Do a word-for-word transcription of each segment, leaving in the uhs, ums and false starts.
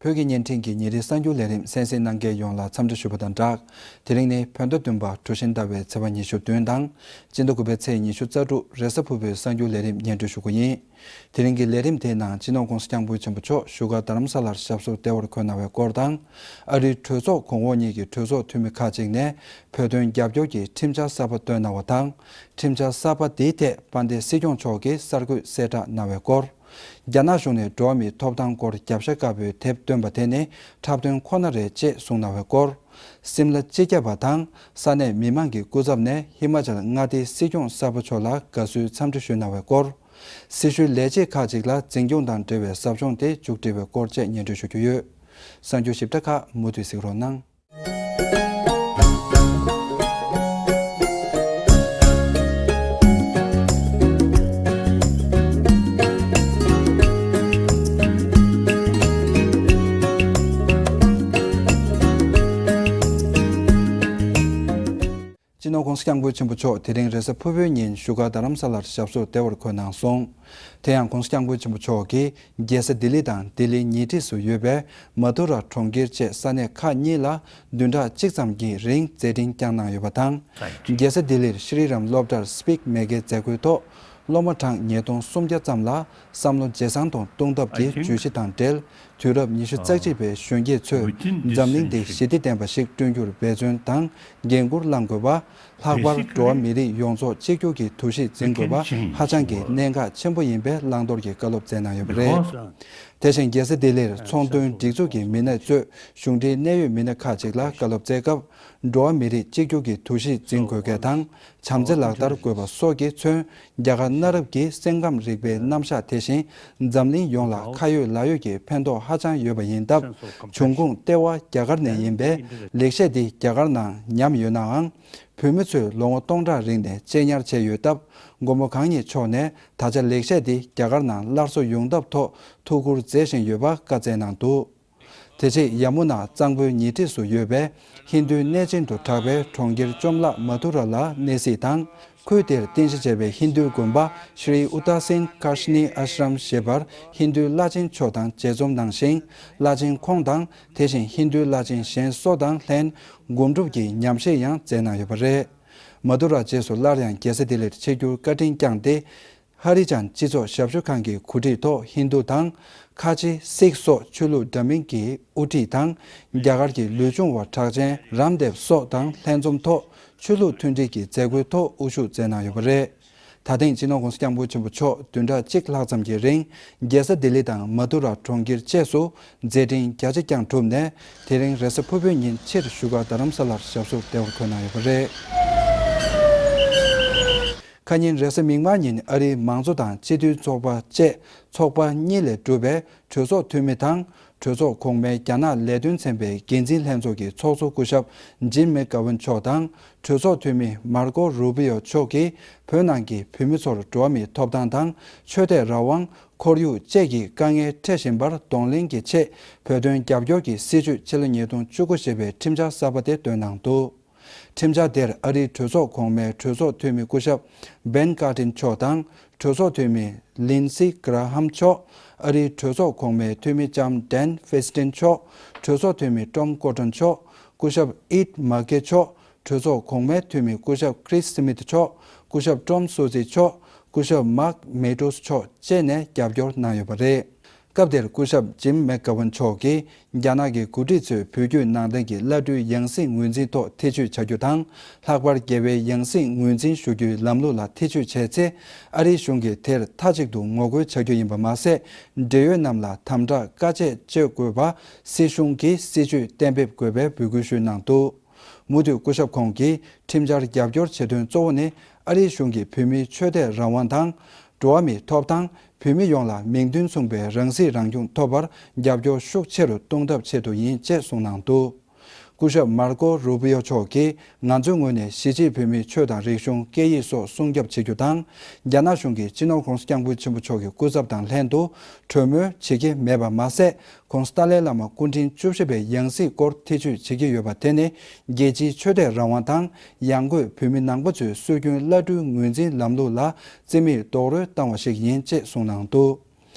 བོད་ཀྱི་བརྙན་འཕྲིན་གྱི་ཉིན་རེའི་གསར་འགྱུར་ལས་རིམ་གསན་གཟིགས་གནང་མཁན་ཡོངས་ལ་འཚམས་འདྲི་ཞུ་བ་དང་སྦྲགས། དེ་རིང་ནི་བོད་ཟླ་བདུན་པ་གྲུ་བཞི་ཟླ་བའི་ཚེས་པ་ཉི་ཤུ་བདུན་དང་། སྤྱི་ཟླ་དགུ་པའི་ཚེས་ཉི་ཤུ་རྩ་དྲུག་རེས་གཟའ་ཕུར་བུའི་གསར་འགྱུར་ལས་རིམ་སྙན་སྒྲོན་ཞུ་རྒྱུ་ཡིན། དེ་རིང་གི་ལས་རིམ་དེའི་ནང་སྤྱི་ནོར་༸གོང་ས་༸སྐྱབས་མགོན་ཆེན་པོ་མཆོག་བཞུགས་སྒར་རྡ་རམ་ས་ལར་ཞབས་སོར་བདེ་བར་འཁོད་གནང་བའི་སྐོར་དང་། ཨ་རིའི་གྲོས་ཚོགས་གོང་འོག་གཉིས་ཀྱི་གྲོས་ཚོགས་འཐུས་མི་ཁག་ཅིག་ནས་བོད་དོན་རྒྱབ་སྐྱོར་གྱི་ཁྲིམས་འཆར་གསར་པ་བཏོན་གནང་བ་དང་། ཁྲིམས་འཆར་གསར་པ་དེའི་ཐད་དཔལ་ལྡན་སྲིད་སྐྱོང་མཆོག་གིས་གསར་འགོད་གསལ་བསྒྲགས་གནང་བའི་སྐོར། རྒྱ་ནག་གཞུང་ནས་འགྲོ་བ་མིའི་ཐོབ་ཐང་སྐོར་རྒྱབ་ཤ་དཀར་པོའི་དེབ་བཏོན་པ་དེ་ནི་འཁྲབ་སྟོན་ཁོ་ན་རེད་ཅེས་གསུངས་གནང་བའི་སྐོར། སིམ་ལ་སྤྱི་ཁྱབ་པ་དང་ས་གནས་མི་མང་གི་སྐུ་ཚབ་ནས་ཧི་མ་ཅལ་མངའ་སྡེའི་སྲིད་སྐྱོང་གསར་པ་མཆོག་ལ་དགའ་བསུའི་འཚམས་འདྲི་ཞུས་གནང་བའི་སྐོར། སྲི་ཞུའི་ལས་བྱེད་ཁག་ཅིག་ལ་འཛིན་སྐྱོང་དང་འབྲེལ་བའི་ཟབ་སྦྱོང་དེ་མཇུག་སྒྲིལ་བའི་སྐོར་བཅས་སྙན་སྒྲོན་ཞུ་རྒྱུ་ཡོད། གསར་འགྱུར་ཞིབ་ཕྲ་ཁག་མུ་མཐུད་གཟིགས་རོགས་གནང་། སྤྱི་ནོར་༸གོང་ས་༸སྐྱབས་མགོན་ཆེན་པོ་མཆོག་དེ་རིང་རེས་གཟའ་ཕུར་བུའི་ཉིན་བཞུགས་སྒར་རྡ་རམ་ས་ལར་ཞབས་སོར་བདེ་བར་འཁོད་གནང་སོང་། དེ་ཡང་༸གོང་ས་༸སྐྱབས་མགོན་ཆེན་པོ་མཆོག་གིས་རྒྱལ་ས་ལྡི་ལི་དང་ལྡི་ལིའི་ཉེ་འཁྲིས་སུ་ཡོད་པའི་མ་དུ་ར་གྲོང་ཁྱེར་བཅས་ས་གནས་ཁག་གཉིས་ལ་བདུན་ཕྲག་གཅིག་ཙམ་གྱི་རིང་མཛད་འཕྲིན་བསྐྱངས་གནང་ཡོད་པ་དང་། རྒྱལ་ས་ལྡི་ལིར་ཤྲི་རམ་སློབ་གྲྭར་སྤིག་མེ་ཀའི་མཛད་སྒོའི་ཐོག་སློབ་མ་གྲངས་ཉིས་སྟོང་སུམ་བརྒྱ་ཙམ་ལ་བསམ་བློ་ཇེ་བཟང་དང་གཏོང་ཐབས་ཀྱི་བརྗོད་གཞི་དང་འབྲེལ། དུས་རབས་ཉི་ཤུ་རྩ་གཅིག་པའི་གཞོན་སྐྱེས་ཚོས་འཛམ་གླིང་འདི་ཞི་བདེ་ལྡན་པ་ཞིག་བསྐྲུན་རྒྱུར་འབད་བརྩོན་དང་འགན་འཁུར་བླང་དགོས་པ། ལྷག་པར་འགྲོ་བ་མི་རིགས་ཡོངས་རྫོགས་གཅིག་གྱུར་གྱི་འདུ་ཤེས་འཛིན་དགོས་པ་ཧ་ཅང་གི་གནད་འགག་ཆེན་པོ་ཡིན་པའི་བླང་དོར་གྱི་བཀའ་སློབ་སྩལ་གནང་ཡོད་པ་རེད། དེ་བཞིན་རྒྱལ་ས་ལྡི་ལིར་ཚོང་དོན་སྒྲིག་འཛུགས་ཀྱི་མི་སྣ་གཙོས་གཞུང་འབྲེལ་གནད་ཡོད་མི་སྣ་ཁག་ཅིག་ལ་བཀའ་སློབ་སྩལ་སྐབས། འགྲོ་བ་མི་རིགས་གཅིག་གྱུར་གྱི་འདུ་ཤེས་འཛིན་དགོས་སྐལ་དང་། བྱམས་བརྩེ་ལག་བསྟར་དགོས་པ་སོགས་ཀྱིས་མཚོན། རྒྱ་གར་གནའ་རབས་ཀྱི་སེམས་ཁམས་རིག་པའི་རྣམ་གཞག་དེ་བཞིན་འཛམ་གླིང་ཡོངས་ལ་ཁ་ཡོད་ལག་ཡོད་ཀྱི་ཕན་ཐོགས་ཧ་ཅང་ཡོད་པ་ཡིན་སྟབས། འབྱུང་ཁུངས་ལྟེ་བ་རྒྱ་གར་ནས་ཡིན་པས་ལེགས་བཤད་འདི་རྒྱ་གར་ནང་ཉམས་ཡོད་ནའང་། བོད་མི་ཚོས་ལོ་ངོ་སྟོང་ཕྲག་རིང་ནས་གཅེས་ཉར་བྱས་ཡོད་སྟབས། མགོན་པོ་གང་ཉིད་མཆོག་ནས་ད་ཆ་ལེགས་བཤད་འདི་རྒྱ་གར་ནང་སླར་གསོ་ཡོང་ཐབས་ཐོག་ཐུགས་ཁུར་མཛད་བཞིན་ཡོད་པ་བཀའ་སྩལ་གནང་འདུག་དེ་རྗེས་ཡ་མུ་ན་གཙང་པོའི་ཉེ་འཁྲིས་སུ་ཡོད་པའི་ཧིན་རྡུའི་གནས་ཆེན་དུ་གྲགས་པའི་གྲོང་ཁྱེར་བཅོམ་བརླག་མ་ཐུ་ར་ལ་གནས་གཟིགས་དང་། ཁུལ་དེར་རྟེན་གཞི་བྱས་པའི་ཧིན་རྡུའི་དགོན་པ་ཤྲི་ཨུ་ཏ་སིན་ཀར་ཤ་ནི་ཨ་ཤྲམ་ཞེས་པར་ཧིན་རྡུའི་བླ་ཆེན་མཆོག་དང་མཇལ་འཛོམས་གནང་ཞིང་། བླ་ཆེན་ཁོང་དང་དེ་བཞིན་ཧིན་རྡུའི་བླ་ཆེན་གཞན་སོགས་དང་ལྷན་སྒོམ་སྒྲུབ་ཀྱི་ཉམས་བཞེས་ཡང་མཛད་གནང་ཡོད་པ་རེད། མ་ཐུ་ར་རྗེས་སུ་སླར་ཡང་རྒྱལ་ས་ལྡི་ལིར་ཆིབས་བསྒྱུར་བཀའ་དྲིན་བསྐྱངས་ཏེ། ཧ་རི་ཅན་སྤྱི་ཚོགས་ཞབས་ཞུ་ཁང་གི་གོ་སྒྲིག་ཐོག་ཧིན་རྡུ་དང་། ཁ་ཆེ་སིག་སོགས་ཆོས་ལུགས་འདྲ་མིན་གྱི་དབུ་ཁྲིད་དང་། རྒྱ་གར་གྱི་ལུས་སྦྱོང་བ་གྲགས་ཅན་རམ་དེབ་སོགས་དང་ལྷན་འཛོམས་ཐོག་ཆོས་ལུགས་མཐུན་སྒྲིལ་གྱི་མཛད་སྒོའི་ཐོག་དབུ་བཞུགས་མཛད་གནང་ཡོད་པ་རེད། ད་ཐེངས་སྤྱི་ནོར་༸གོང་ས་༸སྐྱབས་མགོན་ཆེན་པོ་མཆོག་བདུན་ཕྲག་གཅིག་ལྷག་ཙམ་གྱི་རིང་རྒྱལ་ས་ལྡི་ལི་དང་མ་ཐུ་ར་གྲོང་ཁྱེར་བཅས་སུ་མཛད་འཕྲིན་རྒྱ་ཆེ་བསྐྱངས་གྲུབ་ནས། དེ་རིང་རེས་གཟའ་ཕུར་བུའི་ཉིན་ཕྱིར་བཞུགས་སྒར་རྡ་རམ་ས་ལར་ཞབས་སོར་བདེ་བར་འཁོད་གནང་ཡོད་པ་རེད། ཁ་ཉིན་རེས་གཟའ་མིག་དམར་ཉིན་ཨ་རིའི་མང་གཙོ་དང་སྤྱི་མཐུན་ཚོགས་པ་བཅས་ཚོགས་པ་གཉིས་ལས་གྲུབ་པའི་གྲོས་ཚོགས་འཐུས་མི་དང་། གྲོས་ཚོགས་གོང་མའི་རྒྱ་ནག་ལས་དོན་ཚན་པའི་འགན་འཛིན་ལྷན་ཚོགས་ཀྱི་ཚོགས་གཙོ་སྐུ་ཞབས་ཇིམ་མེག་གྷ་ཝན་མཆོག་དང་། གྲོས་ཚོགས་འཐུས་མི་མར་ཀོ་རུ་པི་ཡོ་མཆོག་གིས་བོད་ནང་གི་བོད་མི་ཚོར་འགྲོ་བ་མིའི་ཐོབ་ཐང་དང་། ཆོས་དད་རང་དབང་། ཁོར་ཡུག་བཅས་ཀྱི་དཀའ་ངལ་འཕྲད་བཞིན་པར་གདོང་ལེན་གྱི་ཆེད། བོད་དོན་རྒྱབ་སྐྱོར་གྱི་སྲིད་བྱུས་ཕྱི་ལོ་ཉིས་སྟོང་བཅུ་དགུ་ཞེས་པའི་ཁྲིམས་འཆར་གསར་པ་དེ་བཏོན་གནང་འདུག་ཁྲིམས་འཆར་དེར་ཨ་རིའི་གྲོས་ཚོགས་གོང་མའི་གྲོས་ཚོགས་འཐུས་མི་སྐུ་ཞབས་བེན་ཀར་ཏིན་མཆོག་དང་། གྲོས་ཚོགས་འཐུས་མི་ལིན་སི་གྷ་ར་ཧམ་མཆོག་ཨ་རིའི་གྲོས་ཚོགས་གོང་མའི་འཐུས་མི་ལྕམ་ཌན་ཧྥེ་སི་ཏིན་མཆོག་གྲོས་ཚོགས་འཐུས་མི་ཀྲོམ་ཀོ་ཀྲོན་མཆོག་སྐུ་ཞབས་ཨིད་མ་ཀེ་མཆོག་གྲོས་ཚོགས་གོང་མའི་འཐུས་མི་སྐུ་ཞབས་ཁྲིས་སི་མིད་མཆོག་སྐུ་ཞབས་ཀྲོམ་སོ་ཙི་མཆོག་སྐུ་ཞབས་མཱག་མེ་ཏོས་མཆོག་བཅས་ནས་རྒྱབ་སྐྱོར་གནང་ཡོད་པ་རེད། སྐབས་དེར་སྐུ་ཞབས་ཇིམ་མེག་གྷ་ཝན་མཆོག་གིས། རྒྱ་ནག་གི་འགོ་ཁྲིད་ཚོས་བོད་བརྒྱུད་ནང་བསྟན་གྱི་བླ་སྤྲུལ་ཡང་སྲིད་ངོས་འཛིན་ཐོག་ཐེ་བྱུས་བྱ་རྒྱུ་དང་། ལྷག་པར་རྒྱལ་བའི་ཡང་སྲིད་ངོས་འཛིན་ཞུ་རྒྱུའི་ལམ་ལུགས་ལ་ཐེ་བྱུས་བྱས་ཚེ། ཨ་རིའི་གཞུང་གིས་དེར་མཐའ་གཅིག་ཏུ་ངོ་རྒོལ་བྱ་རྒྱུ་ཡིན་པ་མ་ཟད། འབྲེལ་ཡོད་རྣམས་ལ་དམ་དྲག་དཀའ་སྤྱད་གཅོད་དགོས་པ། སྲིད་གཞུང་གིས་སྲིད་བྱུས་གཏན་འབེབས་དགོས་པའི་འབོད་སྐུལ་ཞུས་གནང་འདུག་མུ་མཐུད་སྐུ་ཞབས་ཁོང་གིས་ཁྲིམས་འཆར་རྒྱབ་སྐྱོར་བྱེད་དོན་གཙོ་བོ་ནི། ཨ་རིའི་གཞུང་གིས་བོད་མིའི་ཆོས་དད་རང་དབང་དང་། འགྲོ་བ་མིའི་ཐོབ་ཐང་། བོད་མི་ཡོངས་ལ་མིང་དོན་མཚུངས་པའི་རང་སྲིད་རང་སྐྱོང་ཐོབ་པར་རྒྱབ་སྐྱོར་ཤུགས་ཆེ་རུ་གཏོང་ཐབས་ཆེད་དུ་ཡིན་ཅེས་གསུངས་གནང་འདུག་སྐུ་ཞབས་མར་ཀོ་རུ་པི་ཡོ་མཆོག་གིས། ང་ཚོའི་ངོས་ནས་གཞིས་བྱེས་བོད་མིའི་ཆོས་དང་རིག་གཞུང་སྐད་ཡིག་སོགས་སྲུང་སྐྱོབ་བྱེད་རྒྱུ་དང་། རྒྱ་ནག་གཞུང་གིས་སྤྱི་ནོར་༸གོང་ས་༸སྐྱབས་མགོན་ཆེན་པོ་མཆོག་གི་སྐུ་ཚབ་དང་ལྷན་དུ་གྲོས་མོལ་བྱེད་ཀྱི་མེད་པ་མ་ཟད། ༸གོང་ས་ཏཱ་ལའི་བླ་མ་སྐུ་ཕྲེང་བཅུ་བཞི་པའི་ཡང་སྲིད་སྐོར་ཐེ་བྱུས་བྱེད་ཀྱི་ཡོད་པ་དེ་ནི། རྒྱལ་སྤྱིའི་ཆོས་དད་རང་དབང་དང་། ཡང་སྒོས་བོད་མི་ནང་པ་ཚོའི་སྲོལ་རྒྱུན་བླ་སྤྲུལ་ངོས་འཛིན་ལམ་ལུགས་ལ་རྩིས་མེད་རྡོག་རོལ་བཏང་བ་ཞིག་ཡིན་ཅེས་གསུངས་གནང་འདུག་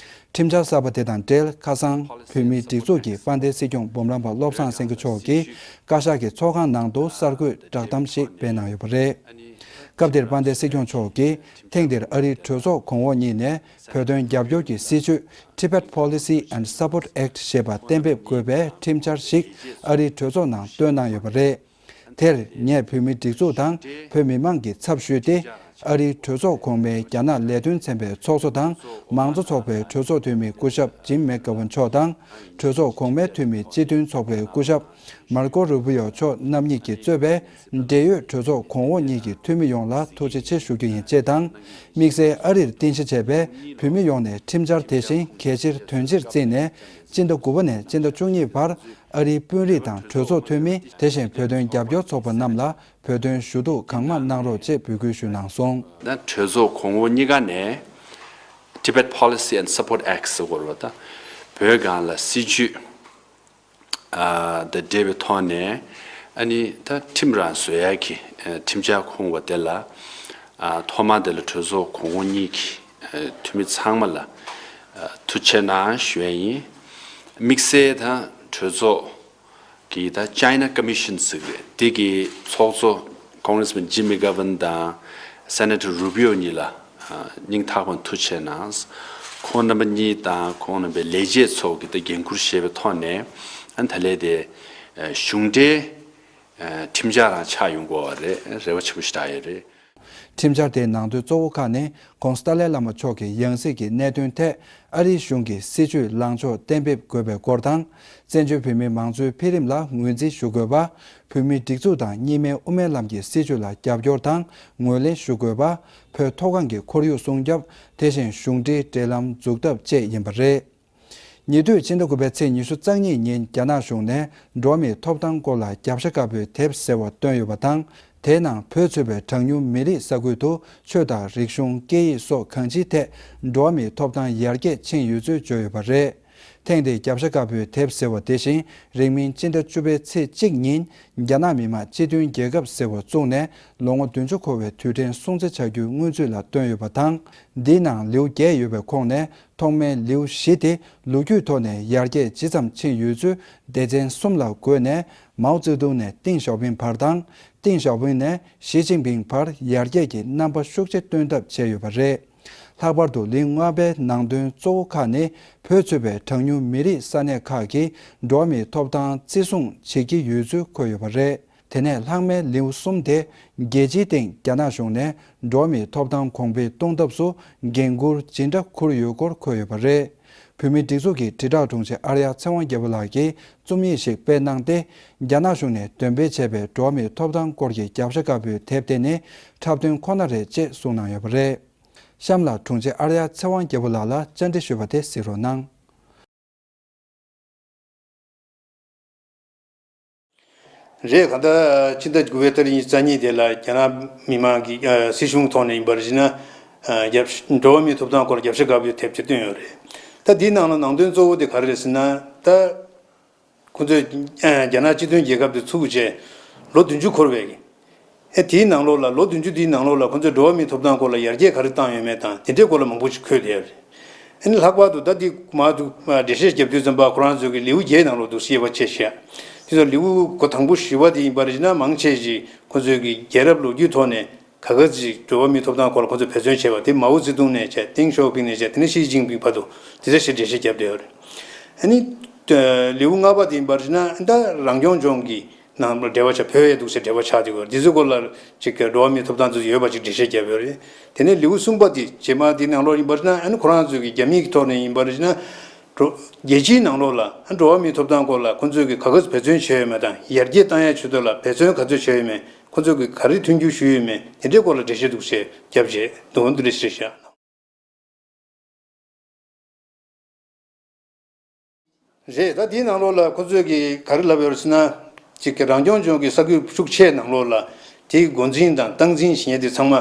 ཁྲིམས་འཆར་གསར་པ་དེ་དང་འབྲེལ། ཁ་སང་བོད་མིའི་སྒྲིག་འཛུགས་ཀྱི་དཔལ་ལྡན་སྲིད་སྐྱོང་འབུམ་རམས་པ་བློ་བཟང་སེང་གེ་མཆོག་གིས་བཀའ་ཤག་གི་ཚོགས་ཁང་ནང་དུ་གསར་འགོད་བསྒྲགས་གཏམ་ཞིག་སྤེལ་གནང་ཡོད་པ་རེད། སྐབས་དེར་དཔལ་ལྡན་སྲིད་སྐྱོང་མཆོག་གིས། ཐེངས་འདིར་ཨ་རིའི་གྲོས་ཚོགས་གོང་འོག་གཉིས་ནས་བོད་དོན་རྒྱབ་སྐྱོར་གྱི་སྲིད་བྱུས། Tibet Policy and Support Act ཞེས་པ་གཏན་འབེབས་དགོས་པའི་ཁྲིམས་འཆར་ཞིག་ཨ་རིའི་གྲོས་ཚོགས་ནང་བཏོན་གནང་ཡོད་པ་རེད། དེར་ངས་བོད་མིའི་སྒྲིག་འཛུགས་དང་བོད་མི་མང་གི་ཚབ་ཞུས་ཏེ། ཨ་རིའི་གྲོས་ཚོགས་གོང་མའི་རྒྱ་ནག་ལས་དོན་ཚན་པའི་ཚོགས་གཙོ་དང་། མང་གཙོ་ཚོགས་པའི་གྲོས་ཚོགས་འཐུས་མི་སྐུ་ཞབས་ཇིམ་མེག་གྷ་ཝན་མཆོག་དང་། གྲོས་ཚོགས་གོང་མའི་འཐུས་མི་སྤྱི་མཐུན་ཚོགས་པའི་སྐུ་ཞབས་མར་ཀོ་རུ་བྷི་ཡོ་མཆོག་རྣམ་གཉིས་ཀྱིས་གཙོས་པའི་འབྲེལ་ཡོད་གྲོས་ཚོགས་གོང་འོག་གཉིས་ཀྱི་འཐུས་མི་ཡོངས་ལ་ཐུགས་རྗེ་ཆེ་ཞུ་རྒྱུ་ཡིན་ཅེས་དང་། དམིགས་བསལ་ཨ་རིར་རྟེན་གཞི་བྱས་པའི་བོད་མི་ཡོངས་ནས་ཁྲིམས་འཆར་དེ་བཞིན་གལ་ཆེར་དོན་ཆེར་བརྩིས་ནས། སྤྱི་ཟླ་དགུ་པ་ནས་སྤྱི་ཟླ་བཅུ་གཉིས་བར་ཨ་རིའི་དཔོན་རིགས་དང་གྲོས་ཚོགས་འཐུས་མི། དེ་བཞིན་བོད་དོན་རྒྱབ་སྐྱོར་ཚོགས་པ་རྣམས་ལ་བོད་དོན་ཞུ་གཏུག་གང་མང་གནང་རོགས་ཅེས་འབོད་སྐུལ་ཞུས་གནང་སོང་། ད་གྲོས་ཚོགས་གོང་འོག་གཉིས་ཀ་ནས་Tibet Policy and Support Act ཟེར་དགོས་རེད་པ། ད་བོད་སྒང་ལ་སྲིད་བྱུས་ཨ་དང་འབྲེལ་བའི་ཐོག་ནས། ཨ་ནི་ད་ཁྲིམས་རང་བཟོ་ཡག་གི་ཨ་ཁྲིམས་འཆར་ཁོང་བ་དེ་ལ་ཨ་ཐོག་མར་དེ་ལ་གྲོས་ཚོགས་གོང་འོག་གཉིས་ཀྱི་ཨ་འཐུས་མི་ཚང་མ་ལ་ཨ་ཐུགས་རྗེ་ཆེ་གནང་ཞུ་ཡ་ཡིན། དམིགས་བསལ་ད་གྲོས་ཚོགས་ཀྱི་ད་China Commission ཟེར་གི་རེད། དེ་གི་ཚོགས་གཙོ་Congressman Jim McGovern དང་Senator Rubio གཉིས་ལ་ཨ་སྙིང་ཐག་པ་ནས་ཐུགས་རྗེ་ཆེ་གནང་། ཁོང་རྣམ་པ་གཉིས་དང་ཁོང་རྣམ་པའི་ལས་བྱེད་ཚོ་གི་ད་འགན་འཁུར་བཞེས་པའི་ཐོག་ནས། ཨ་ད་ལས་དེ་ཨ་གཞུང་འབྲེལ་ཨ་ཁྲིམས་འཆར་རང་ཆགས་ཡོང་དགོས་པ་རེད། རེ་བ་ཆེན་པོ་ཞིག་བཞག་ཡོད་རེད། ཁྲིམས་འཆར་དེའི་ནང་དོན་གཙོ་བོ་ཁག་ནི། ཁོང་ཏཱ་ལའི་བླ་མ་མཆོག་གི་ཡང་སྲིད་ཀྱི་གནད་དོན་ཐད་ཨ་རིའི་གཞུང་གིས་སྲིད་བྱུས་ལངས་ཕྱོགས་གཏན་འབེབས་དགོས་པའི་སྐོར་དང་། བཙན་བྱོལ་བོད་མིའི་མང་གཙོའི་འཕེལ་རིམ་ལ་ངོས་འཛིན་ཞུ་དགོས་པ། བོད་མིའི་སྒྲིག་འཛུགས་དང་གཉིས་སྨན་དབུ་མའི་ལམ་གྱི་སྲིད་བྱུས་ལ་རྒྱབ་སྐྱོར་དང་ངོས་ལེན་ཞུ་དགོས་པ། བོད་མཐོ་སྒང་གི་ཁོར་ཡུག་སྲུང་སྐྱོབ། དེ་བཞིན་གཞུང་འབྲེལ་འབྲེལ་ལམ་འཛུགས་ཐབས་བཅས་ཡིན་པ་རེད། ཉེ་དུས་ཕྱི་ཟླ་དགུ་པའི་ཚེས་ཉི་ཤུ་རྩ་གཉིས་ཉིན་རྒྱ་ནག་གཞུང་ནས་འགྲོ་བ་མིའི་ཐོབ་ཐང་སྐོར་ལ་རྒྱབ་ཤ་དཀར་པོའི་དེབ་ཟེར་བ་བཏོན་ཡོད་པ་དང་། དེའི་ནང་བོད་ཚུད་པའི་གྲངས་ཉུང་མི་རིགས་ས་ཁུལ་དུ་ཆོས་དང་རིག་གཞུང་སྐད་ཡིག་སོགས་གང་ཅིའི་ཐད་འགྲོ་བ་མིའི་ཐོབ་ཐང་ཡར་རྒྱས་ཕྱིན་ཡོད་ཚུལ་བརྗོད་ཡོད་པ་རེད། ཐེངས་འདིའི་རྒྱབ་ཤ་དཀར་པོའི་དེབ་ཟེར་བ་དེ་བཞིན་རིང་མིན་སྤྱི་ཟླ་བཅུ་པའི་ཚེས་གཅིག་ཉིན་རྒྱ་ནག་མི་དམངས་སྤྱི་མཐུན་རྒྱལ་ཁབ་ཟེར་བ་བཙུགས་ནས་ལོ་ངོ་བདུན་ཅུ་འཁོར་བའི་དུས་དྲན་སྲུང་བརྩི་བྱ་རྒྱུའི་སྔོན་ཚུད་ལ་བཏོན་ཡོད་པ་དང་། འདིའི་ནང་ལེའུ་བརྒྱད་ཡོད་པའི་ཁོངས་ནས། ཐོག་མའི་ལེའུ་བཞི་དེ་ལོ་རྒྱུས་ཐོག་ནས་ཡར་རྒྱས་ཇི་ཙམ་ཕྱིན་ཡོད་ཚུལ་སྡེ་ཚན་གསུམ་ལ་བགོས་ནས། མའོ་ཙེ་ཏུང་ནས་ཏེང་ཞའོ་ཕིང་བར་དང་། ཏེང་ཞའོ་ཕིང་ནས་ཞི་ཅིན་ཕིང་བར་ཡར་རྒྱས་ཀྱི་རྣམ་པ་ཤུགས་ཆེ་སྟོན་ཐབས་བྱས་ཡོད་པ་རེད། ལྷག་པར་དུ་ལེའུ་ལྔ་པའི་ནང་དོན་གཙོ་བོ་ཁག་ནི། བོད་ཚུད་པའི་གྲངས་ཉུང་མི་རིགས་ས་གནས་ཁག་གིས་འགྲོ་བ་མིའི་ཐོབ་ཐང་བརྩི་སྲུང་བྱེད་ཀྱི་ཡོད་ཚུལ་འཁོད་ཡོད་པ་རེད། དེ་ནས་ལྷག་མའི་ལེའུ་གསུམ་དེ། རྒྱལ་སྤྱིའི་སྟེང་རྒྱ་ནག་གཞུང་ནས་འགྲོ་བ་མིའི་ཐོབ་ཐང་གོང་འཕེལ་གཏོང་ཐབས་སུ་འགན་འཁུར་ཇི་འདྲ་འཁུར་ཡོད་སྐོར་འཁོད་ཡོད་པ་རེད། བོད་མིའི་སྒྲིག་འཛུགས་ཀྱི་དྲིལ་བསྒྲགས་དྲུང་ཆེ་ཨར་ཡ་ཚེ་དབང་རྒྱལ་པོ་ལགས་ཀྱིས་རྩོམ་ཡིག་ཞིག་སྤེལ་གནང་སྟེ། རྒྱ་ནག་གཞུང་ནས་འདོན་སྤེལ་བྱས་པའི་འགྲོ་བ་མིའི་ཐོབ་ཐང་སྐོར་གྱི་རྒྱབ་ཤ་དཀར་པོའི་དེབ་དེ་ནི་འཁྲབ་སྟོན་ཁོ་ན་རེད་ཅེས་གསུངས་གནང་ཡོད་པ་རེད། གཤམ་ལ་དྲུང་ཆེ་ཨར་ཡ་ཚེ་དབང་རྒྱལ་པོ་ལགས་ལ་བཅར་འདྲི་ཞུས་པ་དེ་གཟིགས་རོགས་གནང་། རེད། གང་ལྟར་ཕྱི་ཟླ་དགུ་པའི་ཏ་རིག་ཉི་ཤུ་རྩ་གཉིས་དེ་ལ་རྒྱ་ནག་མི་མང་གི་ཨ་སྲིད་གཞུང་ཐོག་ནས་ཡིན་པར་བྱས་ན། ཨ་རྒྱབ་འགྲོ་བ་མིའི་ཐོབ་ཐང་སྐོར་རྒྱབ་ཤ་དཀར་པོའི་དེབ་ཅིག་བཏོན་ཡོད་རེད། ད་འདིའི་ནང་ལ་ནང་དོན་གཙོ་བོ་དེ་ག་རེ་རེད་ཟེར་ན། ད་ཁོ་ཚོས་ཨ་རྒྱ་ནག་སྤྱི་མཐུན་རྒྱལ་ཁབ་དེ་ཚུགས་རྗེས་ལོ་བདུན་ཅུ་འཁོར་བའི་ཨེ་དེའི་ནང་ལོགས་ལ། ལོ་བདུན་ཅུ་དེའི་ནང་ལོགས་ལ་ཁོ་ཚོས་འགྲོ་བ་མིའི་ཐོབ་ཐང་སྐོར་ལ་ཡར་རྒྱས་ག་རེ་བཏང་ཡོད་མེད་དང་དེ་འདྲའི་སྐོར་ལ་མང་པོ་ཞིག་འཁོད་བསྡད་ཡོད་རེད། ཨ་ནི་ལྷག་པར་དུ་ད་འདི་མར་འདུག་འགྲེལ་བཤད་རྒྱབ་དུས་ཙམ་པ་ཁོ་རང་ཚོས་ཀྱི་ལེའུ་བརྒྱད་ནང་ལོགས་འདུག་ཞེས་པ་ཆེ་ཤོས། དེ་ཚོ་ལེའུ་འགོ་དང་པོ་བཞི་པ་དེ་ཡིན་པར་བྱས་ན་མང་ཆེ་ཞིག་ཁོ་ཚོས་ཀྱི་རྒྱལ་རབས་ལོ་རྒྱུས་ཐོག་ནས་ག་ག་ཅིག་འགྲོ་བ་མིའི་ཐོབ་ཐང་སྐོར་ལ་ཁོ་ཚོས་འབད་བརྩོན་བྱས་པ་དེ་མའོ་ཙེ་ཏུང་ནས་བྱས། ཏེང་ཞའོ་ཕིང་ནས་བྱས། དེ་ནས་ཞི་ཅིན་ཕིང་བར་དུ་དེ་འདྲ་ཞིག་འགྲེལ་བཤད་རྒྱབ་བསྡད་ཡོད་རེད། ཨ་ནི་ལེའུ་ལྔ་པ་དེ་ཡིན་པར་བྱས་ན་ད་རང་སྐྱོང་ལྗོངས་ཀྱི་ནང་ལ་འབྲེལ་བ་ཆགས། བོད་ཡ་འདུག་ཟེར་འབྲེལ་བ་ཆགས་དེ་གོ། འདི་ཚོའི་སྐོར་ལ་ཅིག་གི་འགྲོ་བ་མིའི་ཐོབ་ཐང་ཚོ་ཡོད་པ་ཅིག་འགྲེལ་བཤད་བརྒྱབ་ཡོད་རེད། དེ་ནས་ལེའུ་གསུམ་པ་དེ་རྗེས་མ་དེའི་ནང་ལོགས་ཡིན་པར་ན། ཨ་ནི་ཁོ་རང་ཚོས་ཀྱི་རྒྱ་མིའི་ཐོག་ནས་ཡིན་པར་ན་འགྲོ་རྒྱལ་སྤྱིའི་ནང་ལོགས་ལ་ཨ་འགྲོ་བ་མིའི་ཐོབ་ཐང་སྐོར་ལ་ཁོ་ཚོས་ཀྱི་ག་ག་ཚོད་འབད་བརྩོན་བྱས་ཡོད་མེད་དང་། ཡར་རྒྱས་བཏང་ཡའི་ཆེད་དུ་ལ་འབད་བརྩོན་ག་ཚོད་བྱས་ཡོད་མེད། ཁོ་ཚོས་ཀྱི་ག་རེ་མཐུན་འགྱུར་ཞུས་ཡོད་མེད། དེ་འདྲའི་སྐོར་ལ་འགྲེལ་བཤད་འདུག་ཟེར་བརྒྱབ་རྗེས་འདུག་འདི་འདྲ་ཞིག་བཤད། རེད། ད་དེའི་ནང་ལོགས་ལ་ཁོ་ཚོས་ཀྱི་ག་རེ་ལབ་ཡོད་ཟེར་ན། གཅིག་གི་རང་སྐྱོང་ལྗོངས་ཀྱི་ས་ཁུལ་ཤུགས་ཆེ་ནང་ལོགས་ལ་དེའི་འགོ་འཛིན་དང་སྟངས་འཛིན་བྱེད་མཁན་དེ་ཚང་མ་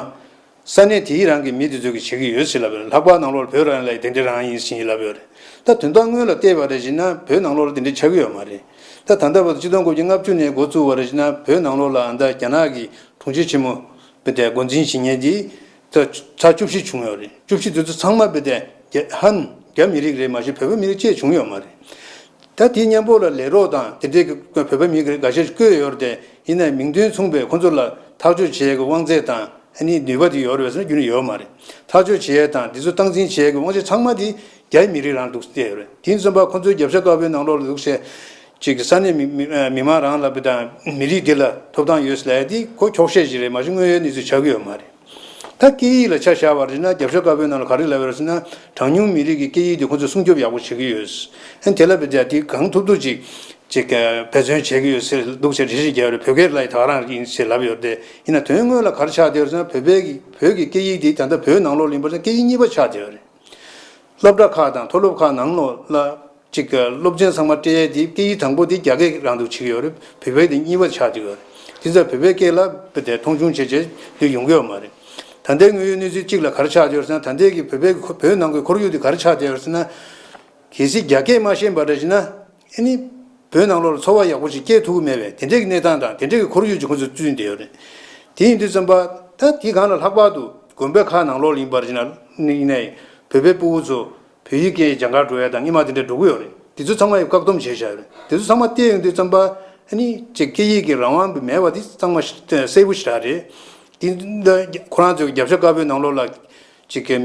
ས་གནས་དེའི་རང་གི་མི་དེ་ཚོས་ཀྱི་བྱེད་ཀྱི་ཡོད་ཟེར་ལབ་ཡོད། ལྷག་པར་ནང་ལོགས་ལ་བོད་རང་ལ་དེ་འདྲ་རང་ཡིན་ཟེར་ལབ་ཡོད་རེད། ད་དོན་དག་དངོས་ལ་བལྟས་པ་རེད་ཟེར་ན་བོད་ནང་ལོགས་ལ་དེ་འདྲ་ཆགས་ཀྱི་ཡོད་མ་རེད། ད་ད་ལྟ་བར་དུ་ཆིག་སྟོང་དགུ་བརྒྱ་ལྔ་བཅུ་ནས་འགོ་བཙུགས་པ་རེད་ཟེར་ན་བོད་ནང་ལོགས་ལ་ཨ་ད་རྒྱ་ནག་གི་དྲུང་ཆེ་ཆེན་མོ་བེ་ཏའི་འགོ་འཛིན་བྱེད་མཁན་དེ་ད་ཚར་བཅུ་བཞི་བྱུང་ཡོད་རེད། བཅུ་བཞི་དེ་ཚོ་ཚང་མ་བེ་ཏའི་ཧན་ རྒྱ་མི་རིགས་རེད་མ་གཞི་བོད་པ་མི་རིགས་གཅིག་བྱུང་ཡོད་མ་རེད། ད་དེའི་མཉམ་པོ་ལ་ལས་རོགས་དང་དེ་འདྲའི་གི་བོད་པ་མི་རིགས་འགའ་ཤས་བསྐོས་ཡོད་རེད་དེ། ཡིན་ནའི་མིང་དོན་མཚུངས་པའི་ཁོ་ཚོ་ལ་ཐག་གཅོད་བྱེད་ཡས་ཀྱི་དབང་ཚད་དང་ཨ་ནི་ནུས་པ་དེ་ཡོད་རེད་པས་ཟེར་ན་རྒྱུན་ནས་ཡོད་མ་རེད། ཐག་གཅོད་བྱེད་ཡས་དང་དེ་ཚོ་སྟངས་འཛིན་བྱེད་ཡས་ཀྱི་དབང་ཆ་ཚང་མ་དེ་རྒྱ་མི་རིགས་རང་འདུག་བལྟས་ཡོད་རེད། དེ་ཡིན་ཙམ་པ་ཁོ་ཚོའི་རྒྱབ་ཤ་དཀར་པོའི་ནང་ལོགས་ལ་འདུག་སེ་ཅིག་གི་ས་གནས་མི་མི་མི་མང་རང་ལ་བུ་དང་མི་རིགས་འདི་ལ་ཐོབ་ཐང་ཡོད་ཟེར་ལབ་ཡ་འདི་ཁོ་འཁྱོག་བཤད་ཅིག་རེད་མ་གཞི་དངོས་ཡོད་གནས་ཚུལ་ཆགས་ཀྱི་ཡོད་མ་རེད། ད་སྐད་ཡིག་ལ་ཆ་བཞག་པ་རེད་ན་རྒྱབ་ཤ་དཀར་པོའི་ནང་ལ་ག་རེ་ལབ་ཡོད་རེད་ཟེར་ན། གྲངས་ཉུང་མི་རིགས་ཀྱི་སྐད་ཡིག་འདི་ཁོ་ཚོས་སྲུང་སྐྱོབ་ཡག་པོ་བྱེད་ཀྱི་ཡོད། ཨ་ནི་དེ་ལ་བུ་དང་དེ་གང་ཐུབ་ཐུབ་ཅིག་ཅིག་འབད་བརྩོན་བྱེད་ཀྱི་ཡོད་ཟེར་འདུག་ཟེར་འགྲེལ་བཤད་རྒྱག་ཡོད་རེད། བོད་སྐད་ལ་ཡི་ད་ག་རང་ཡིན་ཟེར་ལབ་ཡོད་རེད་དེ། ཡིན་ན་དོན་དངོས་ལ་ག་རེ་ཆགས་བསྡད་ཡོད་རེད་ཟེར་ན། བོད་པའི་གི་བོད་ཀྱི་སྐད་ཡིག་འདི་ད་ལྟ་བོད་ནང་ལོགས་ལ་ཡིན་པ་ཟེར་ན་སྐད་ཡིག་གཉིས་པ་ཆགས་བསྡད་ཡོད་རེད། སློབ་གྲྭ་ཁག་དང་མཐོ་སློབ་ཁག་ནང་ལོགས་ལ་ཅིག་གི་སློབ་ཚན་ཚང་མ་སྤྲད་ཡས་དེ་སྐད་ཡིག་དང་པོ་དེ་རྒྱ་སྐད་རང་འདུག་བྱེད་ཀྱི་ཡོད་རེད། བོད་པའི་དེ་གཉིས་པ་ཆགས་བསྡད་ཡོད་རེད། དེ་ཚོ་བོད་པའི་སྐད་ལ་བོད་དེ་མཐོང་ཆུང་བྱེད་བྱེད་དུ་ཡོང་གི་ཡོད་མ་རེད། ད་ལྟའི་དངོས་ཡོད་གནས་ཚུལ་གཅིག་ལ་ག་རེ་ཆགས་བསྡད་ཡོད་ཟེར་ན། ད་ལྟའི་གི་བོད་པའི་བོད་ནང་གི་ཁོར་ཡུག་དེ་ག་རེ་ཆགས་བསྡད་ཡོད་ཟེར་ན། གལ་སྲིད་རྒྱ་སྐད་མ་ཤེས་པ་རེད་ཟེར་ན། ཨ་ནི་བོད་ནང་ལོགས་ལ་འཚོ་བ་ཡག་པོ་ཞིག་སྐྱེལ་ཐུབ་ཀྱི་མེད་པས། དེ་འདྲའི་གི་གནས་སྟངས་དང་དེ་འདྲའི་གི་ཁོར་ཡུག་ཅིག་ཁོ་ཚོས་བསྐྲུན་བསྡད་ཡོད་རེད། དེ་ཡིན་དུས་ཙམ་པ་ད་དེ་སྒང་ལ་ལྷག་པར་དུ་དགོན་པ་ཁག་ནང་ལོགས་ལ་ཡིན་པར་བྱས་ན་ནི་ཡིན་ནའི་བོད་པའི་ཕྲུ་གུ་ཚོ་བོད་ཡིག་སྐད་སྦྱང་གར་འགྲོ་ཡ་དང་སྔོན་མ་དེ་འདྲ་འགྲོ་གི་ཡོད་རེད། དེ་ཚོ་ཚང་མ་ཡི་བཀག་སྡོམ་བྱས་བཞག་ཡོད་རེད། དེ་ཚོ་ཚང་མ་བལྟས་ཡོང་དུས་ཙམ་པ་ཨ་ནི་ཅིག་སྐད་ཡིག་གི་རང་དབང་མེད་པ་དེ་ཚང་མ་གསལ་པོ་ཞེ་དྲག་རེད། དེ་འདི་ཁོ་རང་ཚོའི་རྒྱབ་ཤ་དཀར་པོའི་ནང་ལོགས་ལ་ཅིག་གི་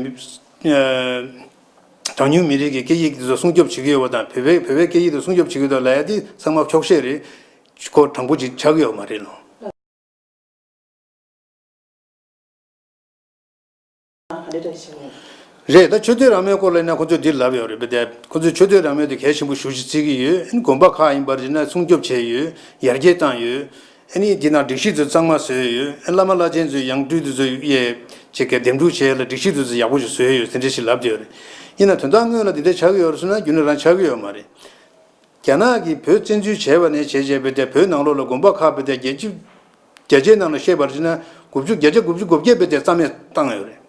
གྲངས་ཉུང་མི་རིགས་ཀྱི་སྐད་ཡིག་དེ་ཚོ་སྲུང་སྐྱོབ་བྱེད་ཀྱི་ཡོད་པ་དང་། བོད་པའི་བོད་པའི་སྐད་ཡིག་དེ་སྲུང་སྐྱོབ་བྱེད་ཀྱི་ཡོད་ལབ་ཡ་དེ་ཚང་མ་འཁྱོག་བཤད་རེད། ཁོ་དྲང་པོ་ཅིག་ཆགས་ཀྱི་ཡོད་མ་རེད་ལོ། རེད། ད་ཆོས་དད་རང་མོས་སྐོར་ལ་ཡིན་ན་ཁོ་ཚོས་འདི་ལབ་ཡོད་རེད། བུ་དང་ཁོ་ཚོས་ཆོས་དད་རང་མོས་དེ་གལ་ཆེན་པོ་ཞེ་པོ་ཅིག་བརྩི་གི་ཡོད། ཨ་ནི་དགོན་པ་ཁག་ཡིན་པར་བྱས་ན་སྲུང་སྐྱོབ་བྱས་ཡོད། ཡར་རྒྱས་བཏང་ཡོད། ཨ་ནི་འདི་ནང་སྒྲིག་གཞི་ཚོ་གཙང་མ་བཟོས་ཡོད། ཨ་བླ་མ་བླ་ཆེན་ཚོའི་ཡང་སྤྲུལ་དེ་ཚོ་ཡས་ཅིག་གི་འདེམས་སྒྲུག་བྱས་ལ་སྒྲིག་གཞི་དེ་ཚོ་ཡག་པོ་ཞིག་བཟོས་ཡོད་ཟེར་འདྲ་ཞིག་ལབ་བསྡད་ཡོད་རེད། ཡིན་ན་དོན་དག་དངོས་ལ་འདི་འདྲ་ཆགས་ཀྱི་ཡོད་རེད་ཟེར་ན་རྒྱུན་ནས་རང་ཆགས་ཀྱི་ཡོད་མ་རེད། རྒྱ་ནག་གིས་བོད་བཙན་འཛུལ་བྱས་པ་ནས་བྱས་བྱས་བོད་དེ་བོད་ནང་ལོགས་ལ་དགོན་པ་ཁག་བོད་དེ་རྒྱལ་སྤྱི་རྒྱ་ཆེའི་ནང་ལ་བཤད་པར་བྱས་ན་དགུ་བཅུ་བརྒྱ་ཆ་དགུ་བཅུ་གོ་བརྒྱད་བོད་དེ་རྩ་མེད་བཏང་ཡོད་རེད།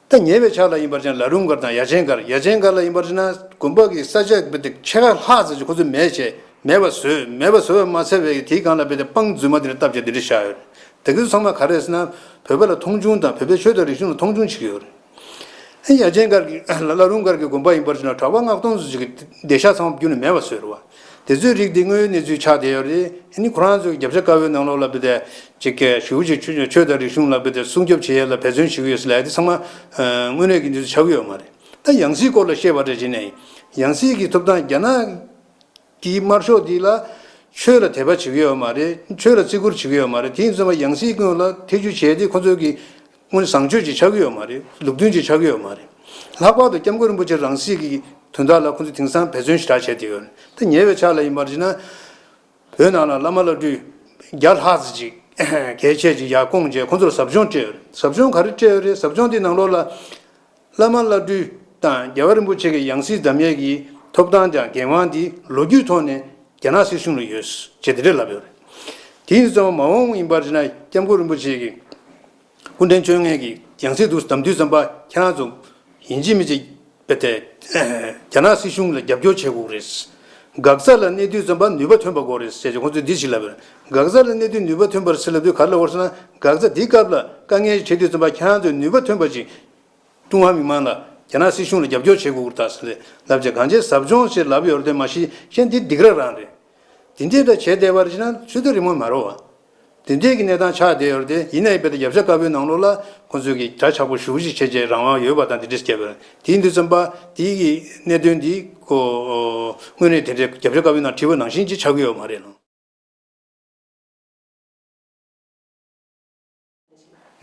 ད་ཉེ་བའི་ཆར་ལ་ཡིན་པར་བྱས་ན་ལ་རུང་སྒར་དང་ཡ་ཆེན་སྒར། ཡ་ཆེན་སྒར་ལ་ཡིན་པར་བྱས་ན་དགོན་པ་གི་ས་ཆ་བོད་དེ་ཕྱེད་ཀ་ལྷག་ཙམ་ཞིག་ཁོ་ཚོས་མེད་བྱས་མེད་པ་བཟོས། མེད་པ་བཟོས་པ་མ་ཚད་པའི་དེའི་སྒང་ལ་བོད་དེ་སྤང་རྫུན་མ་དེ་འདྲ་བཏབ་བྱས་དེ་འདྲ་བཞག་ཡོད་རེད། དེ་གི་ཚང་མ་ག་རེ་རེད་ཟེར་ན་བོད་པ་ལ་མཐོང་ཆུང་དང་བོད་པའི་ཆོས་དང་རིག་གཞུང་ལ་མཐོང་ཆུང་བྱེད་ཀྱི་ཡོད་རེད། ཡ་ཆེན་སྒར་གྱི་ལ་རུང་སྒར་གྱི་དགོན་པ་ཡིན་པར་བྱས་ན་གྲྭ་པ་ལྔ་སྟོང་ཙམ་ཞིག་གི་བསྡད་ཤག་ཚང་མ་བརྒྱུད་ནས་མེད་པ་བཟོས་རེད་བ། དེ་ཚོའི་རིགས་འདི་དངོས་ཡོད་གནས་ཚུལ་ཆགས་བསྡད་ཡོད་རེད། ཨ་ནི་ཁོ་རང་ཚོའི་རྒྱབ་ཤ་དཀར་པོའི་ནང་ལོགས་ལ་བུ་དེ་ཅིག་གི་ཞེ་པོ་ཅིག་ཆོས་ཆོས་དང་རིག་གཞུང་ལ་བུ་དེ་སྲུང་སྐྱོབ་བྱེད་ཡས་ལ་འབད་བརྩོན་བྱེད་ཀྱི་ཡོད་ཟེར་ལབ་ཡ་དེ་ཚང་མ་དངོས་གནས་ཀྱི་གནས་ཚུལ་ཆགས་ཀྱི་ཡོད་མ་རེད། ད་ཡང་སྲིད་སྐོར་ལ་བཤད་པ་འདྲ་བྱས་ནས་ཡང་སྲིད་ཀྱི་ཐོབ་ཐང་རྒྱ་ནག་གི་དམར་ཤོག་འདི་ལ་ཆོས་ལ་དད་པ་བྱེད་ཀྱི་ཡོད་མ་རེད། ཆོས་ལ་བརྩི་བཀུར་བྱེད་ཀྱི་ཡོད་མ་རེད། དེ་ཡིན་ཙང་ཡང་སྲིད་ཀུན་ལ་ཐེ་བྱུས་བྱས་ཏེ་ཁོ་ཚོ་གི་དངོས་གནས་བཟང་སྤྱོད་ཅིག་ཆགས་ཀྱི་ཡོད་མ་རེད། ལུགས་མཐུན་ཅིག་ཆགས་ཀྱི་ཡོད་མ་རེད། ལྷག་པར་དུ་སྐྱབས་མགོན་རིན་པོ་ཆེ་རང་སྲིད་ཀྱི་དོན་དག་ལ་ཁོ་ཚོས་དེང་སང་འབད་བརྩོན་ཞེ་དྲག་བྱས་བསྡད་ཡོད་རེད། ད་ཉེ་བའི་ཆར་ལ་ཡིན་པར་བྱས་ན་བོད་ནང་ལ་བླ་མ་བླ་སྤྲུལ་བརྒྱ་ལྷག་ཙམ་ཅིག་གལ་ཆེ་ཅིག་ཡར་བསྐོངས་བྱས་ཁོ་ཚོར་ཟབ་སྦྱོང་སྤྲད་ཡོད་རེད། ཟབ་སྦྱོང་ག་རེ་སྤྲད་ཡོད་རེད། ཟབ་སྦྱོང་དེ་ནང་ལོགས་ལ། བླ་མ་བླ་སྤྲུལ་དང་རྒྱལ་བ་རིན་པོ་ཆེ་གི་ཡང་སྲིད་འདེམས་ཡས་ཀྱི་ཐོབ་ཐང་དང་འགན་དབང་འདི་ལོ་རྒྱུས་ཐོག་ནས་རྒྱ་ནག་སྲིད་གཞུང་ལ་ཡོད་ཅེས་དེ་འདྲ་ལབ་ཡོད་རེད། དེ་ཡིན་ཙང་མ་འོངས་ཡིན་པར་བྱས་ན་སྐྱབས་མགོན་རིན་པོ་ཆེ་གི་སྐུ་ཕྲེང་བཅོ་ལྔ་གི་ཡང་སྲིད་དུ་བདམས་དུས་ཙམ་པ་ཁྱེད་རང་ཚོ་ཡིན་གཅིག་མིན་གཅིག་བས་ཏེ་རྒྱ་ནག་སྲིད་གཞུང་ལ་རྒྱབ་སྐྱོར་བྱེད་དགོས་རེད། འགག་རྩ་ལ་གནས་དུས་ཙམ་པ་ནུས་པ་ཐོན་པ་དགོས་རེད་ཟེར་ཅིག་ཁོང་ཚོས་འདི་ཞིག་ལབ་ཡོད་རེད། འགག་རྩ་ལ་གནས་དུས་ནུས་པ་ཐོན་པར་ཟེར་ལབ་དུས་ག་རེ་ལབ་དགོས་ཟེར་ན། འགག་རྩ་འདི་སྐབས་ལ་དཀའ་ངལ་འཕྲད་དུས་ཙམ་པ་ཁྱེད་རང་ཚོས་ནུས་པ་ཐོན་པ་ཅིག་ཀྲུང་ཧྭ་མི་དམངས་ལ་རྒྱ་ནག་སྲིད་གཞུང་ལ་རྒྱབ་སྐྱོར་བྱེད་དགོས་ཀྱི་རེད་ཟེར་ལབ་བྱས་གང་ཅིའི་ཟབ་སྦྱོང་ཞེས་ལབ་ཡོད་རེད་དེ་མ་གཞི་གཞན་འདི་སྡིགས་ར་རང་རེད། དེ་འདྲའི་འདྲ་བྱས་བསྡད་པར་བྱས་ན་ཆོས་དད་རི་མོ་མ་རོ་བ། དེ་འདྲའི་གི་གནས་སྟངས་ཆགས་བསྡད་ཡོད་རེད་དེ། ཡིན་ནའི་བོད་དེ་རྒྱབ་ཤ་དཀར་པོའི་ནང་ལོགས་ལ་ཁོང་ཚོས་ཀྱི་གྲ་ཆགས་པོ་ཞེ་པོ་ཅིག་བྱས་བྱས་རང་དབང་ཡོད་པ་དང་དེ་འདྲ་ཞིག་བརྒྱབ་ཡོད་རེད། དེ་ཡིན་དུས་ཙམ་པ་དེའི་གི་གནད་དོན་འདི་ཁོ་དངོས་གནས་དེ་འདྲའི་རྒྱབ་ཤ་དཀར་པོའི་ནང་བྲིས་པ་ནང་བཞིན་ཅིག་ཆགས་ཀྱི་ཡོད་མ་རེད་ལོ།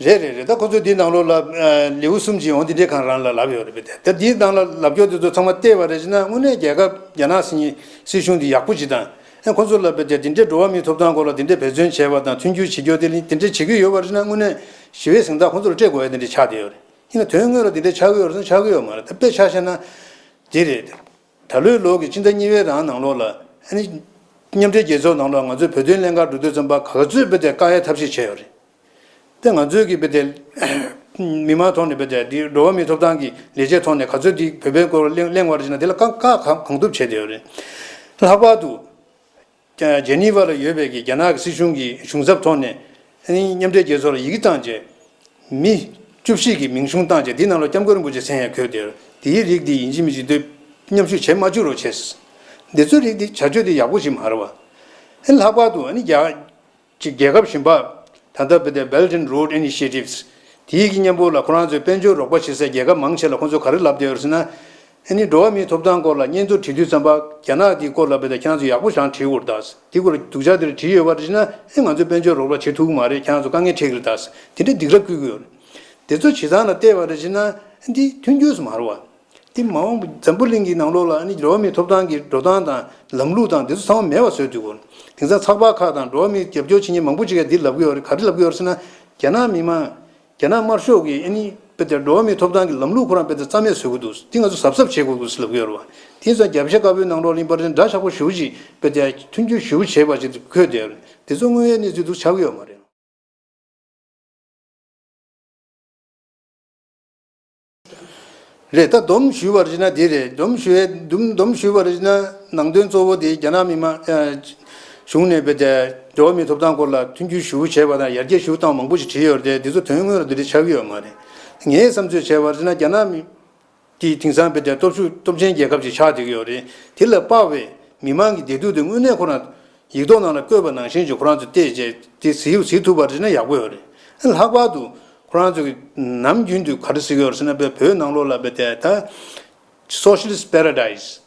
རེད་རེད་རེད། ད་ཁོ་ཚོས་འདིའི་ནང་ལོགས་ལ་ཨ་ལེའུ་གསུམ་ཅིག་འོང་། འདི་འདྲའི་གང་རང་ལ་ལབ་ཡོད་རེད་པས། ད་འདིའི་ནང་ལ་ལབ་སྐྱོར་དེ་ཚོ་ཚང་མ་བལྟས་པ་རེད་ཅེ་ན། དངོས་གནས་རྒྱལ་ཁབ་རྒྱ་ནག་སྲིད་སྲིད་གཞུང་འདི་ཡག་པོ་ཅིག་དང་། ཨ་ཁོ་ཚོ་ལ་བས་ཏེ་འདི་འདྲའི་འགྲོ་བ་མིའི་ཐོབ་ཐང་སྐོར་ལ་འདི་འདྲའི་འབད་བརྩོན་བྱས་པ་དང་མཐུན་འགྱུར་བྱེད་རྒྱུ་དེ་ལ་འདི་འདྲའི་བྱེད་ཀྱི་ཡོད་པ་རེད་ཅེ་ན། དངོས་གནས་ཞི་བའི་གཟེངས་རྟགས་ཁོ་ཚོར་སྤྲད་དགོས་ཡ་དེ་འདྲ་ཆགས་བསྡད་ཡོད་རེད། ཡིན་ན་དོན་དངོས་ལ་འདི་འདྲ་ཆགས་ཀྱི་ཡོད་རེད་ཟེར་ན་ཆགས་ཀྱི་ཡོད་མ་རེད། ད་དཔེ་ཆ་བཞག་ན་འདི་རེད། ད་ལོའི་ལོ་གི་ཕྱི་ཟླ་གཉིས་པའི་རང་ནང་ལོགས་ལ་ཨ་ནི་མཉམ་འབྲེལ་རྒྱལ་ཚོགས་ནང་ལོགས་ང་ཚོས་བོད་དོན་ལྷན་ཁང་འགྲོ་དུས་ཙམ་པ་ག་ཚོད་བས་ཏེ་བཀག་ཡ་ཐབས་ཤེས་བྱས་ཡོད་རེད། དེ་ང་ཚོའི་གི་བས་ཏེ་མི་མང་ཐོག་ནས་བས་ཏེ་འདི་འགྲོ་བ་མིའི་ཐོབ་ཐང་གི་ལས་བྱེད་ཐོག་ནས་ག་ཚོད་འདི་བོད་པའི་སྐོར་གླེང་གླེང་བ་རེད་ཅེ་ན། དེ་ལ་བཀག་བཀག་གང་གང་ཐུབ་བྱས་བསྡད་ཡོད་རེད། ལྷག་པར་དུ་ཇེ་ནི་ཝ་ལ་ཡོད་པའི་གི་རྒྱ་ནག་གི་སྲིད་གཞུང་གི་གཞུང་ཚབ་ཐོག་ནས་ཨ་ནི་མཉམ་འབྲེལ་རྒྱལ་ཚོགས་ལ་ཡི་གེ་བཏང་རྗེས་མི་བཅུ་བཞི་གི་མིང་གཞུང་བཏང་རྗེས་འདི་ནང་ལ་སྐྱབས་མགོན་རིན་པོ་ཆེ་མཚན་ཡང་འཁོད་བསྡད་ཡོད། དེའི་རིགས་དེ་ཡིན་གཅིག་མིན་གཅིག་དེ་མཉམ་ཞུགས་བྱེད་མ་བཅུག་རོགས་བྱས། འདི་ཚོའི་རིགས་དེ་བྱ་སྤྱོད་དེ་ཡག་པོ་ཞིག་མ་རེད་བ། ཨ་ནི་ལྷག་པར་དུ་ཨ་ནི་རྒྱ་ཅིག་རྒྱལ་ཁབ་གཞན་པ། ད་ལྟ་བོད་དེ་Belt and Road Initiatives དེའི་གི་མཉམ་པོ་ལ་ཁོ་རང་ཚོའི་དཔལ་འབྱོར་རོགས་པ་བྱེད་སའི་རྒྱལ་ཁབ་མང་ཆེ་ལ་ཁོང་ཚོས་ག་རེ་ལབ་བསྡད་ཡོད་ཟེར་ན། ཨ་ནི་འགྲོ་བ་མིའི་ཐོབ་ཐང་སྐོར་ལ་སྙན་ཐོ་བྲིས་དུས་ཙམ་པ་རྒྱ་ནག་དེའི་སྐོར་ལ་བོད་དེ་ཁྱེད་རང་ཚོ་ཡག་པོ་ཞིག་བྲིས་དགོས་རེད་ད། དེ་སྐོར་སྡུག་ཅག་དེར་བྲིས་ཡོད་པ་རེད་ཟེར་ན། ཨེ་ང་ཚོས་དཔལ་འབྱོར་རོགས་པ་བྱེད་ཐུབ་ཀྱི་མ་རེད། ཁྱེད་རང་ཚོ་དཀའ་ངལ་འཕྲད་ཀྱི་རེད་ད། དེ་འདྲའི་སྡིགས་ར་བསྐུལ་གྱི་ཡོད་རེད། དེ་ཚོ་བྱེད་སྟངས་ལ་བལྟས་པ་རེད་ཟེར་ན། ཨ་འདི་མཐུན་འགྱུར་སུ་མ་རེད་བ། དེ་མ་འོངས་པ་འཛམ་བུ་གླིང་གི་ནང་ལོགས་ལ་ཨ་ནི་འགྲོ་བ་མིའི་ཐོབ་ཐང་གི་འགྲོ་སྟངས་དང་ལམ་ལུགས་དང་དེ་ཚོ་ཚང་མ་མེད་པ་བཟོས་འདུག་གོ། དེང་སང་ཚགས་པར་ཁག་དང་འགྲོ་བ་མིའི་རྒྱབ་སྐྱོར་བྱེད་མཁན་མང་པོ་ཅིག་གིས་འདི་ལབ་ཀྱི་ཡོད་རེད། ག་རེ་ལབ་ཀྱི་ཡོད་རེད་ཟེར་ན། རྒྱ་ནག་མི་མང་། རྒྱ་ནག་དམར་ཤོག་གིས་ཨ་ནི་དཔེ་དེ་འགྲོ་བ་མིའི་ཐོབ་ཐང་གི་ལམ་ལུགས་ཁོ་རང་དཔེ་དེ་རྩ་མེད་བཟོ་གི་འདུག། དེ་ང་ཚོ་གཟབ་གཟབ་བྱེད་དགོས་འདུག་ཟེར་ལབ་ཀྱི་ཡོད་རེད་བ། དེང་སང་རྒྱབ་ཤ་དཀར་པོའི་ནང་ལོགས་ལ་ཡིན་པར་འདྲ་ཆགས་པོ་ཞེ་པོ་ཅིག་དཔེ་དེ་མཐུན་འགྱུར་ཞེ་པོ་བྱས་པ་ཅིག་འཁོད་བསྡད་ཡོད་རེད། དེ་ཚོ་དངོས་ཡོད་གནས་ཚུལ་འདུག་ཆགས་ཀྱི་ཡོད་མ་རེད། རེད། ད་སྡོམ་ཞུས་པ་རེད་ན་དེ་རེད། སྡོམ་ཞུས་སྡོམ་སྡོམ་ཞུས་པ་རེད་ན་ནང་དོན་གཙོ་བོ་དེ་རྒྱ་ནག་མི་མང་ཨ་གཞུང་ནས་དཔེ་དེ་འགྲོ་བ་མིའི་ཐོབ་ཐང་སྐོར་ལ་མཐུན་འགྱུར་ཞུ་བྱས་པ་དང་ཡར་རྒྱས་ཞུ་སྟངས་མང་པོ་ཞིག་བྲིས་ཡོད་རེད་དེ། དེ་ཚོ་དོན་དངོས་ལ་དེ་འདྲ་ཆགས་ཀྱི་ཡོད་མ་རེད། ངའི་བསམ་ཚོད་བྱས་པ་རེད་ན་རྒྱ་ནག་མི་དེ་དེང་སང་དཔེ་དེ་སྟོབས་ཤུགས་སྟོབས་ཆེན་རྒྱལ་ཁབ་ཅིག་ཆགས་བསྡད་ཀྱི་ཡོད་རེད། དེ་ལ་དཔག་པའི་མི་མང་གི་བདེ་སྡུག་དེ་དངོས་གནས་ཁོ་རང་ཡིག་ཐོག་ནང་ལ་བཀོད་པ་ནང་བཞིན་གྱི་ཁོ་རང་ཚོས་བལྟས་རྗེས་དེ་གཟིགས་གཟིགས་ཐུབ་པ་རེད་ན་ཡག་པོ་ཡོད་རེད། ལྷག་པར་དུ་ཁོ་རང་ཚོ་གི་ནམ་རྒྱུན་དུ་ག་རེ་ཟེར་གྱི་ཡོད་རེད་ཟེར་ན། བོད་ནང་ལོགས་ལ་དཔེ་དེ་ད་Socialist Paradise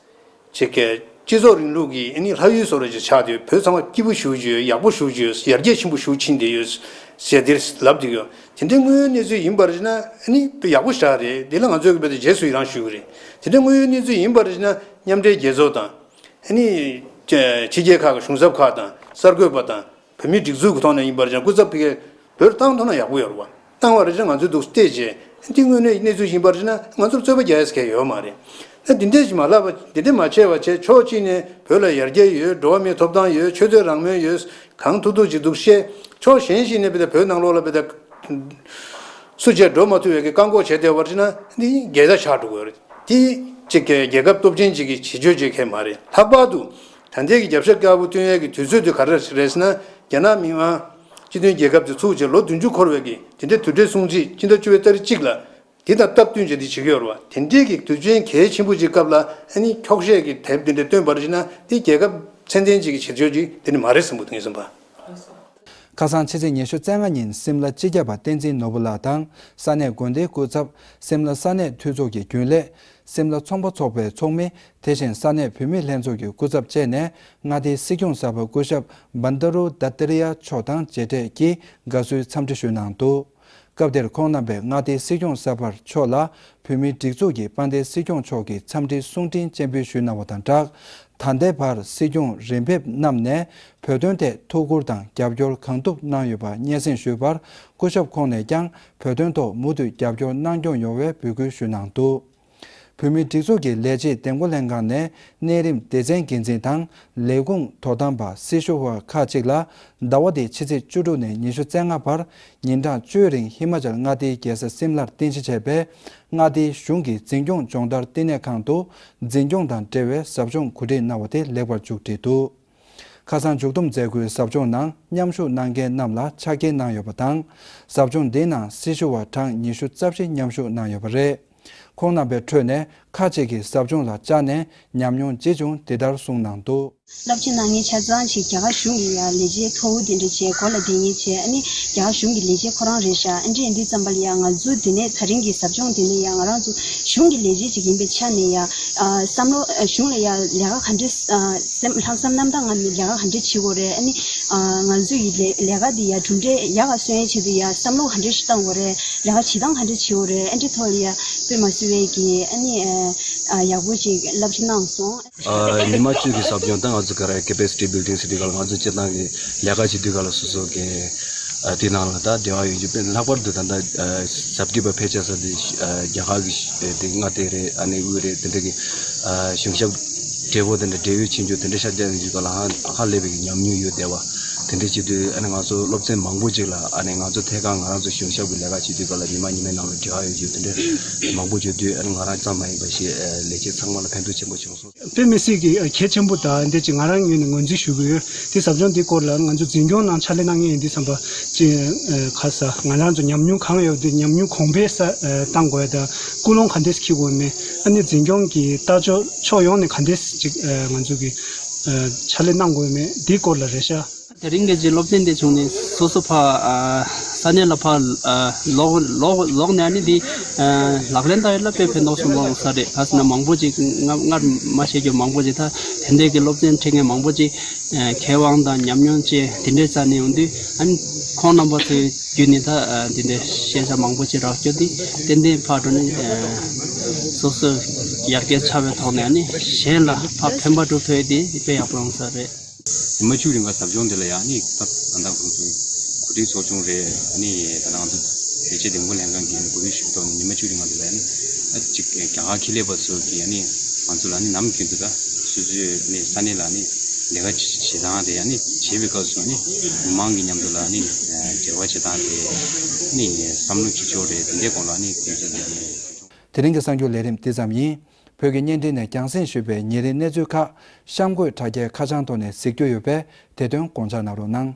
ཅིག་གི་སྤྱི་ཚོགས་རིང་ལུགས་ཀྱི་ཨ་ནི་ལྷ་ཡུལ་བཟོ་འདྲ་ཅིག་ཆགས་བསྡད་ཡོད། བོད་ཚང་མ་སྐྱིད་པོ་ཞེ་པོ་ཅིག་ཡོད། ཡག་པོ་ཞེ་པོ་ཅིག་ཡོད། ཡར་རྒྱས་ཆེན་པོ་ཞེ་པོ་ཕྱིན་བསྡད་ཡོད་ཟེར་དེར་ལབ་བསྡད་ཡོད། དེ་འདྲའི་དངོས་ཡོད་གནས་ཚུལ་ཡིན་པ་རེད་ན་ཨ་ནི་དཔེ་ཡག་པོ་ཞེ་དྲག་རེད། དེ་ལ་ང་ཚོས་དཔེ་དེ་རྗེས་སུ་ཡི་རང་ཞུ་གི་རེད། དེ་འདྲའི་དངོས་ཡོད་གནས་ཚུལ་ཡིན་པ་རེད་ན་མཉམ་འབྲེལ་རྒྱལ་ཚོགས་དང་། ཨ་ནི། ཕྱི་རྒྱལ་ཁག་གི་གཞུང་ཚབ་ཁག་དང་གསར་འགོད་པ་དང་བོད་མིའི་སྒྲིག་འཛུགས་ཀྱི་ཐོག་ནས་ཡིན་པར་ཀྱང་སྐུ་ཚབ་ཕ་གིར་བོད་བཏང་ཐུབ་ན་ཡག་པོ་ཡོད་རེད་བ། བཏང་བ་རེད་ཅེས་ང་ཚོས་འདུག་བལྟས་རྗེས་འདི་དངོས་གནས་གནས་ཚུལ་ཡིན་པར་བྱས་ན་ང་ཚོར་རྩོད་པ་རྒྱག་ཡས་གང་ཡང་ཡོད་མ་རེད། ད་འདི་འདྲས་ཞིག་མ་ལབ་པ་འདི་འདྲས་མ་བྱས་པ་བྱས་ཕྱོགས་གཅིག་ནས་བོད་ལ་ཡར་རྒྱས་ཡོད། འགྲོ་བ་མིའི་ཐོབ་ཐང་ཡོད། ཆོས་དད་རང་མོས་ཡོད། གང་ཐུབ་ཐུབ་ཅིག་འདུག་བཤད། ཕྱོགས་གཞན་ཞིག་ནས་བོད་དེ་བོད་ནང་ལོགས་ལ་བོད་དེ་སུ་བྱས་འགྲོ་མ་ཐུབ་པའི་གི་བཀག་འགོག་བྱས་བསྡད་པ་རེད་ན་འདི་འགལ་ཟླ་ཆགས་འགྲོ་གི་ཡོད་རེད། དེ་གཅིག་གི་རྒྱལ་ཁབ་སྟོབས་ཆེན་གཅིག་གི་བྱེད་སྤྱོད་ཅིག་གི་མ་རེད། ལྷག་པར་དུ་ད་ལྟའི་གི་རྒྱབ་ཤ་དཀར་པོ་སྟོན་ཡས་ཀྱི་དུས་ཚོད་དེ་ག་རེ་རེད་ཟེར་ན། རྒྱ་ནག་མི་དམངས་སྤྱི་མཐུན་རྒྱལ་ཁབ་དེ་ཚུགས་རྗེས་ལོ་བདུན་ཅུ་འཁོར་བའི་གི་དེ་འདྲའི་དུས་དྲན་སྲུང་བརྩི་སྤྱི་ཟླ་བཅུ་པའི་ཏ་རིག་གཅིག་ལ་དེ་དང་སྟབས་བསྟུན་བྱས་ཏེ་བྱེད་ཀྱི་ཡོད་རེད་བ། དེ་འདྲའི་གི་དུས་ཆེན་གལ་ཆེན་པོ་ཅིག་སྐབས་ལ་ཨ་ནི་འཁྱོག་བཤད་ཀྱི་དེབ་དེ་འདྲ་སྟོན་པ་རེད་ན་དེ་རྒྱལ་ཁབ་ཚད་ལྡན་ཅིག་གི་བྱེད་སྤྱོད་ཅིག་དེ་འདྲ་མ་རེད་བསམ་གྱི་འདུག་ངས་བསམ་པ། ཁ་སང་ཕྱི་ཚེས་ཉི་ཤུ་རྩ་ལྔ་ཉིན་སིམ་ལ་སྤྱི་ཁྱབ་པ་བསྟན་འཛིན་ནོར་བུ་ལགས་དང་ས་གནས་དགོན་སྡེའི་སྐུ་ཚབ། སིམ་ལ་ས་གནས་འཐུས་ཚོགས་ཀྱི་རྒྱུན་ལས། སིམ་ལ་ཚོང་པ་ཚོགས་པའི་ཚོགས་མི། དེ་བཞིན་ས་གནས་བུད་མེད་ལྷན་ཚོགས་ཀྱི་སྐུ་ཚབ་བཅས་ནས་མངའ་སྡེའི་སྲིད་སྐྱོང་གསར་པ་སྐུ་ཞབས་བན་ད་རུ་དཏ་ཏྲི་ཡ་མཆོག་དང་མཇལ་འཕྲད་ཀྱིས་དགའ་བསུའི་འཚམས་འདྲི་ཞུས་གནང་འདུག། སྐབས་དེར་ཁོང་རྣམ་པས་མངའ་སྡེའི་སྲིད་སྐྱོང་གསར་པ་མཆོག་ལ་བོད་མིའི་སྒྲིག་འཛུགས་ཀྱི་དཔལ་ལྡན་སྲིད་སྐྱོང་མཆོག་གི་འཚམས་འདྲིའི་གསུང་འཕྲིན་སྤྱན་འབུལ་ཞུས་གནང་བ་དང་སྦྲགས། ད་ལྟའི་བར་སྲིད་སྐྱོང་རིམ་ཕེབས་རྣམས་ནས་བོད་དོན་ཐད་ཐུགས་ཁུར་དང་རྒྱབ་སྐྱོར་གང་ཐུབ་གནང་ཡོད་པ་སྙན་སེང་ཞུས་པར་སྐུ་ཞབས་ཁོང་ནས་ཀྱང་བོད་དོན་ཐོག་མུ་མཐུད་རྒྱབ་སྐྱོར་གནང་སྐྱོང་ཡོང་བའི་འབོད་སྐུལ་ཞུས་གནང་འདུག། བོད་མིའི་སྒྲིག་འཛུགས་ཀྱི་ལས་བྱེད་འདེམས་བསྐོ་ལྷན་ཁང་ནས་གནས་རིམ་སྡེ་ཚན་འགན་འཛིན་དང་ལས་ཁུངས་དོ་དམ་པ་སྲི་ཞུ་བ་ཁག་ཅིག་ལ་ཟླ་བ་འདིའི་ཕྱི་ཚེས་བཅུ་དྲུག་ནས་ཉི་ཤུ་རྩ་ལྔ་བར་ཉིན་གྲངས་བཅུའི་རིང་ཧི་མ་ཅལ་མངའ་སྡེའི་རྒྱལ་ས་སིམ་ལར་རྟེན་གཞི་བྱས་པའི་མངའ་སྡེའི་གཞུང་གི་འཛིན་སྐྱོང་སྦྱོང་བརྡར་བསྟི་གནས་ཁང་དུ་འཛིན་སྐྱོང་དང་འབྲེལ་བའི་ཟབ་སྦྱོང་གོ་སྒྲིག་གནང་བ་དེ་ལེགས་པར་མཇུག་བསྒྲིལ་འདུག། ཁ་སང་མཇུག་བསྡོམས་མཛད་སྒོའི་ཟབ་སྦྱོང་ནང་མཉམ་ཞུགས་གནང་མཁན་རྣམས་ལ་ཕྱག་འཁྱེར་གནང་ཡོད་པ་དང་། ཟབ་སྦྱོང་འདིའི་ནང་སྲི་ཞུ་བ་གྲངས་ཉི་ཤུ་རྩ་བཞི་མཉམ་ཞུགས་གནང་ཡོད་པ་རེད། ཁོང་རྣམ་པའི་ཁྲོད་ནས་ཁ་ཅིག་གིས་ཟབ་སྦྱོང་ལ་བཅར་ནས་ཉམས་མྱོང་ཅི་བྱུང་འདི་ལྟར་གསུངས་གནང་འདུག། སློབ་ཕྱིན་གནང་མཁན་ཆ་ཚང་ཞིག་རྒྱ་གར་གཞུང་གི་ཡ་ལས་བྱེད་མཐོ་བོ་དེ་འདྲ་བྱས་སྒོ་ལ་བསྡད་མཁན་བྱས། ཨ་ནི་རྒྱ་གར་གཞུང་གི་ལས་བྱེད་ཁོ་རང་རེད་ཤག། ཨ་འདྲས་འདི་ཙམ་པ་ལ་ཡ་ང་ཚོ་འདི་ནས་ད་རིང་གི་ཟབ་སྦྱོང་འདི་ནས་ཡ་ང་རང་ཚོ་གཞུང་གི་ལས་བྱེད་ཅིག་ཡིན་པའི་ཆ་ནས་ཡ། ཨ་བསམ་བློ་ཨ་གཞུང་ལ་ཡ་ལས་ཀ་ག་འདྲས་ཨ་སེམས་ལྷག་བསམ་རྣམ་དག་ངང་ནས་ལས་ཀ་ག་འདྲས་བྱེད་དགོས་རེད། ཨ་ནི་ཨ་ང་ཚོ་ཡི་ལས་ལས་ཀ་འདི་ཡ་གྲུབ་འབྲས་ཡག་ག་སོན་ཡའི་ཆེད་དུ་ཡ་བསམ་བློ་ག་འདྲས་ཤིག་བཏང་དགོས་རེད། ལས་ཀ་བྱེད་སྟངས་ག་འདྲས་བྱེད་དགོས་རེད། ཨ་འདྲས་ཐོག་ལ་ཡ་དཔེ་མ་སྲིད་པའི་གི་ཨ་ནི་ཨ་ཡག་པོ་ཅིག་བསླབ་བྱ་གནང་སོང་། ཨ་ཉི་མ་བཅུ་གི་ཟབ་སྦྱོང་ད་ང་ཚོ་ག་རེ་capacity building ཟེར་དུས་ག་ལ་ང་ཚོ་སྤྱིར་བཏང་གི་ལས་ཀ་བྱེད་དུས་ག་ལ་སོ་སོ་གི་ཨ་དེ་ནང་ལ་ད་འབྲེལ་བ་ཡོད་རྒྱུ་དཔེ་ལྷག་པར་དུ་ད་ལྟ་ཨ་ཟབ་ཁྲིད་པ་ཕལ་ཆེར་ས་དེ་ཨ་རྒྱ་གར་གི་དེ་མངའ་སྡེ་རེད། ཨ་ནི་དབུས་རེད། དེ་འདྲ་གི་ཨ་གཞུང་ཞབས་བགྲེས་པོ་དེ་འདྲ་འབྲེལ་ཡོད་ཆེན་པོ་དེ་འདྲ་ཤར་རྒྱག་ཡོད་རྒྱུ་ག་ལ་ཧ་ཧ་ལས་པའི་གི་ཉམས་མྱོང་ཡོད་བསྡད་པ། དེ་འདྲ་བྱེད་དུས་ཨ་ནི་ང་ཚོ་སློབ་ཚན་མང་པོ་ཅིག་ལ་ཨ་ནི་ང་ཚོ་ཐད་ཀར་ང་རང་ཚོ་གཞུང་ཞབས་ཀྱི་ལས་ཀ་བྱེད་དུས་སྐབས་ལ་ཉི་མ་ཉི་མའི་ནང་ལ་འབྲེལ་བ་ཡོད་རྒྱུ་དེ་འདྲ་མང་པོ་བརྗོད་དུས་ཨ་ནི་ང་རང་ཙམ་མ་ཡིན་པ་ཞིག་ལས་བྱེད་ཚང་མ་ལ་ཕན་ཐོགས་ཆེན་པོ་བྱུང་སོང་། དཔེ་མི་སྲིད་ཀྱི་གལ་ཆེན་པོ་དང་འདི་ཅིག་ང་རང་ངོས་ནས་ངོས་འཛིན་ཞུ་གི་ཡོད། དེ་ཟབ་སྦྱོང་འདི་སྐོར་ལ་ང་ཚོ་འཛིན་སྐྱོང་ནང་ཕྱག་ལས་གནང་མཁན་ཡིན་དུས་ཙམ་པ་ཅིག་ཁ་ས་ང་རང་ཚོ་ཉམས་མྱོང་གང་ཡོད་དེ་ཉམས་མྱོང་གོང་འཕེལ་ས་བཏང་དགོས་ཡ་དང་ཀུན་སློང་ག་འདྲས་འཁྱེར་དགོས་མེད། ཨ་ནི་འཛིན་སྐྱོང་གི་ལྟ་ཕྱོགས་ཕྱོགས་ཡོངས་ནས་ག་འདྲས་ཅིག་ང་ཚོ་གི་ཕྱག་ལས་གནང་དགོས་མེད་འདི་སྐོར་ལ་རེད་ཤག་དེ་རིང་གི་ཅིག་སློབ་ཚན་དེ་བྱུང་ནས་སོ་སོ་ཕ་ས་གནས་ལ་ཕ་ལོག་ལོག་ལོག་ནས་ཨ་ནི་འདི་ལག་ལེན་བསྟར་ཡས་ལ་དཔེ་ཕན་ཐོགས་སོང་ལོང་ས་རེད། ག་ཟེར་ན་མང་པོ་ཅིག་སྔ་སྔར་མ་ཤེས་རྒྱུ་མང་པོ་ཅིག་ད་དེ་འདྲས་ཀྱི་སློབ་ཚན་ཁྲིད་མཁན་མང་པོ་ཅིག་མཁས་དབང་དང་ཉམས་མྱོང་ཅན་དེ་འདྲས་རྩ་ནས་ཡོང་དུས་ཨ་ནི་ཁོང་རྣམ་པ་ཚོའི་བརྒྱུད་ནས་ད་དེ་འདྲས་ཤེས་བྱ་མང་པོ་ཅིག་རག་རྒྱུ་དེ་ཏན་ཏན་ཕར་འགྲོ་ནས་སོ་སོ་ཡར་རྒྱས་ཆགས་པའི་ཐོག་ནས་ཨ་ནི་གཞན་ལ་ཕར་ཕན་པ་སྒྲུབ་ཐུབ་ཡས་དེ་དཔེ་ཡག་པོ་ཡོང་ས་རེད། ཉི་མ་བཅུ་རིང་ག་ཟབ་སྦྱོང་འདི་ལ་ཡང་ནི་ད་ད་ལྟ་ཁོང་ཚོའི་གོ་སྒྲིག་ཚོགས་ཆུང་རེད། ཨ་ནི་ད་ལྟ་ང་ཚོ་ལས་བྱེད་འདེམས་བསྐོ་ལྷན་ཁང་གིས་གོ་སྒྲིག་ཞུས་ཐོག་ནས་ཉི་མ་བཅུ་རིང་ག་འདི་ལ་ཡང་ནི་ཨ་ཅིག་རྒྱ་གར་ཁེ་ལས་པ་ཚོ་གིས་ཨ་ནི་ང་ཚོ་ལ་ནི་ནམ་རྒྱུན་དུ་ད་སོ་སོའི་ནི་ས་གནས་ལ་ནི་ལས་ཀ་བྱེད་སྟངས་དེ་ཡང་ནི་བྱེད་པའི་སྐབས་སུ་ནི་མི་མང་གི་མཉམ་དུ་ལ་ནི་འབྲེལ་བ་བྱེད་སྟངས་དེ་ནི་བསམ་བློ་ཅིག་འཁྱོར་རེད། དེ་འདྲའི་སྐོར་ལ་ནི་དེ་ཚོ་དེ་ནི། དེ་རིང་གི་གསར་འགྱུར་ལས་རིམ་འདི་ཙམ་ཡིན། བོད་ཀྱི་བརྙན་འཕྲིན་ནས་རྒྱང་སྲིང་ཞུས་པའི་ཉིན་རེའི་གནས་ཚུལ་ཁག་གཤམ་འཁོད་དྲ་རྒྱའི་ཁ་བྱང་ཐོག་ནས་གཟིགས་རྒྱུ་ཡོད་པས་དེ་དོན་དགོངས་འཇགས་གནང་རོགས་གནང་།